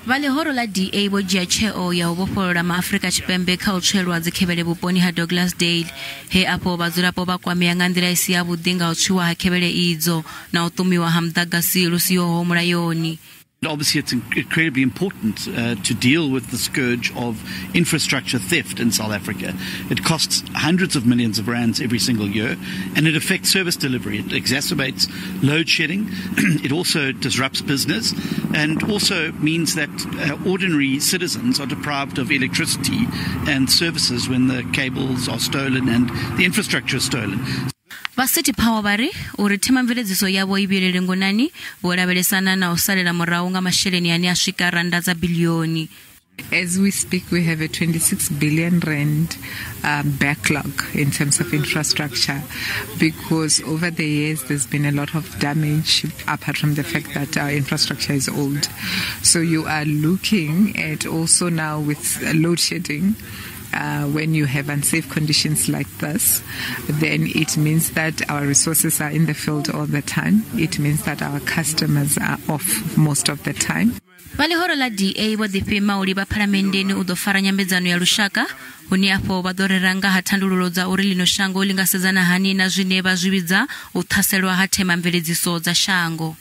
Vha ḽihoro ḽa DA vho dzhia tsheo ya u vhofholola maAfrika Tshipembe kha u tswelwa dzikhevhele vhuponi ha Douglasdale, he afho vhadzulapo vha kwamea nga nḓila i si yavhuḓi nga u tswiwa ha khevhele idzo na u ṱumiwa ha muḓagasi lu sihoho mulayoni. Obviously, it's incredibly important to deal with the scourge of infrastructure theft in South Africa. It costs hundreds of millions of rands every single year, and it affects service delivery. It exacerbates load shedding. It also disrupts business and also means that ordinary citizens are deprived of electricity and services when the cables are stolen and the infrastructure is stolen. Vha City Power vha ri uri themamveledziso yavho i vhuyelele ngonani vho lavhelesana na u salela murahu nga masheleni ane a swika randa dza biḽioni. As we speak, we have a 26 billion rand backlog in terms of infrastructure, because over the years there's been a lot of damage, apart from the fact that our infrastructure is old. So you are looking at also now with load shedding, when you have unsafe conditions like this, then it means that our resources are in the field all the time. It means that our customers are off most of the time. Vha ḽihoro ḽa DA vho ḓifhima u livha phalamenndeni u ḓo fara nyambedzano ya lushaka, hune afho vha ḓo rera nga ha thandululo dza uri ḽino shango ḽi nga sedzana hani na zwine vha zwi vhidza u ṱhaselwa ha themamveledziso dza shango.